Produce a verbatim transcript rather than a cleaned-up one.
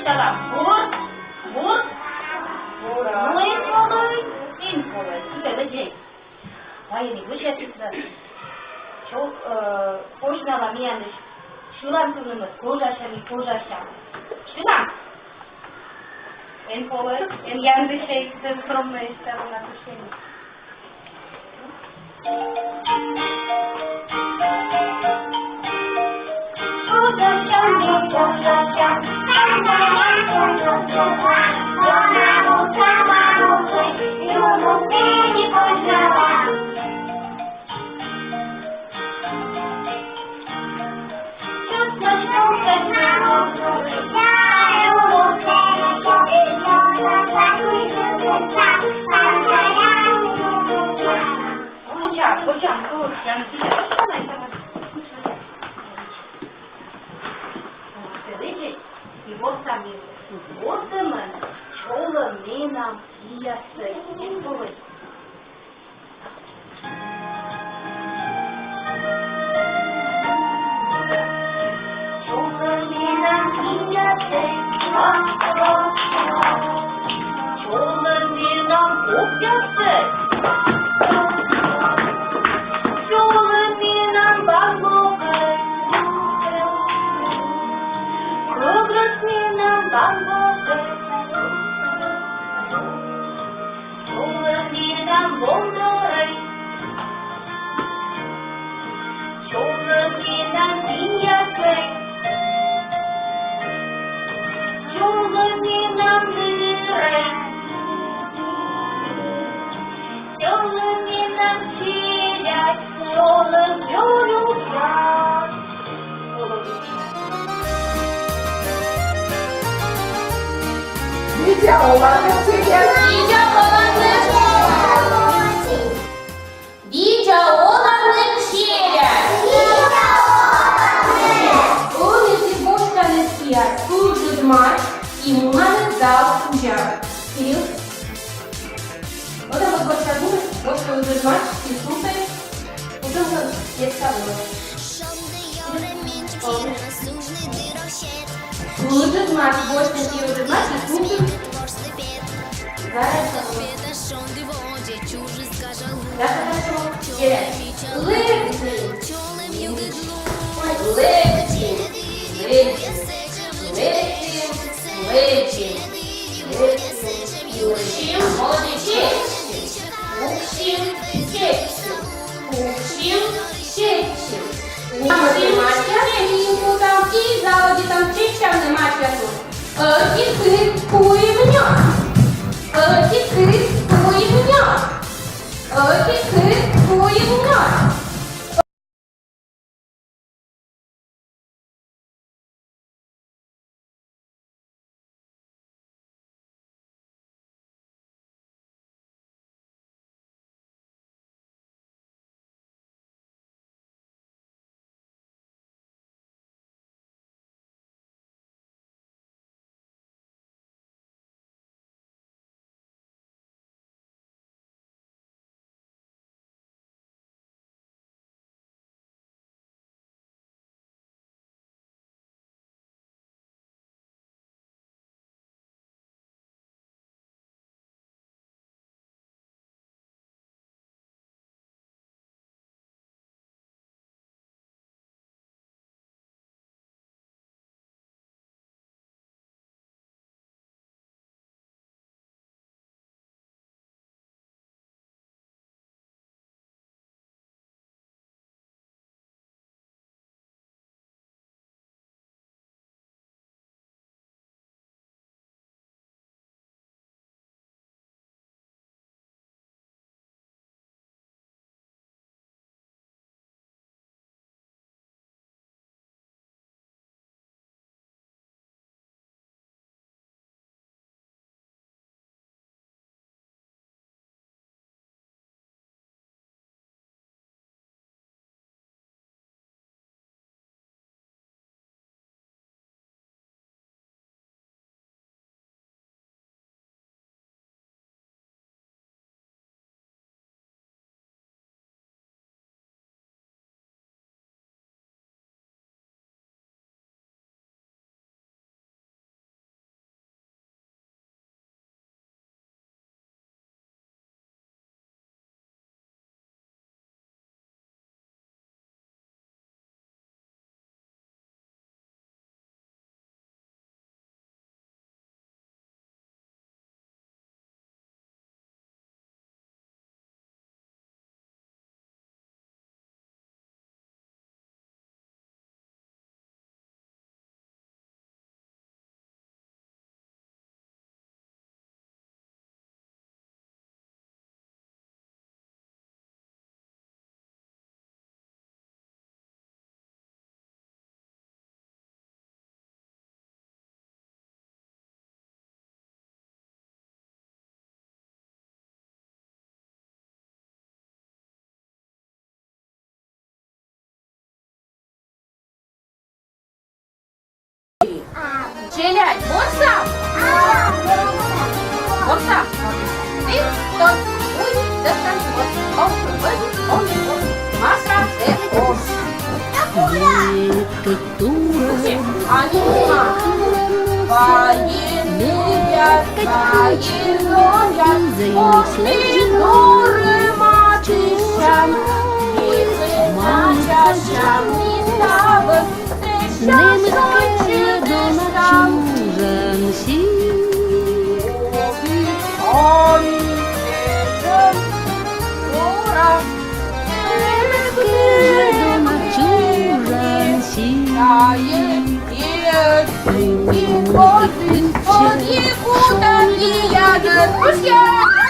Салам. Бур, бур, бур. Ну, эн полӧй, эн полӧй. Сідз лэдзӧй. Вайӧ нин вӧчасисны. Чо-, э, козьнала миянлысь сьыланкывнымӧс, кожасям и кожасям. Сьылам. Эн полӧй, эн яндысьӧй, сэн скромнӧйысь ставӧн на кышкӧй. Гочам, гочам, гочам. Ворсам ми. Ворсӧмын «Чолӧм, менам пиясӧй». Чолӧм, менам пиясӧй, ва-ва-ва. Чолӧм, менам копьясӧй. Чолӧм, менам бамбокӧй. Кӧгӧрӧс, менам бамбокӧй. Чолӧм, менам бондарӧй. Чолӧм, менам пиньясӧй. Чолӧм, менам нырӧй. Чолӧм, менам челядь. Чолӧм, Пёлюша. Видза оланныд, челядь! Видза оланныд! Видза оланныд, челядь! Видза оланныд! Ӧні ті босьтанныд киас ыджыд мачт и мунанныд зал кузя. Кирилл? Ӧні вот босьтан, босьтан ыджыд мачт и слушай, кутшӧм ставлы. Ыджыд мачт, босьтан ті ыджыд мачт и слушай. Зараз. Да, хорошо. Челядь. Лэбзим. Лэбзим. Лэбзим. Лэбзим. Лэбзим. Лэбзим. Молодец. Пуксим, сетчим. Пуксим, сетчим. Пуксим, сетчим. Там и заводитам чеччавны матьясӧн. Ӧти-кык, куим, нёль. Ӧти-кык, куим, нёль. Ӧти-кык, куим, нёль. Маша, э, о. Кык турӧм. Анюта. Вайӧ, вайӧ, вайӧ, вайӧ. Нэмыктӧ дона чужан син. Нэмыктӧ дона чужан син. Пытшӧм.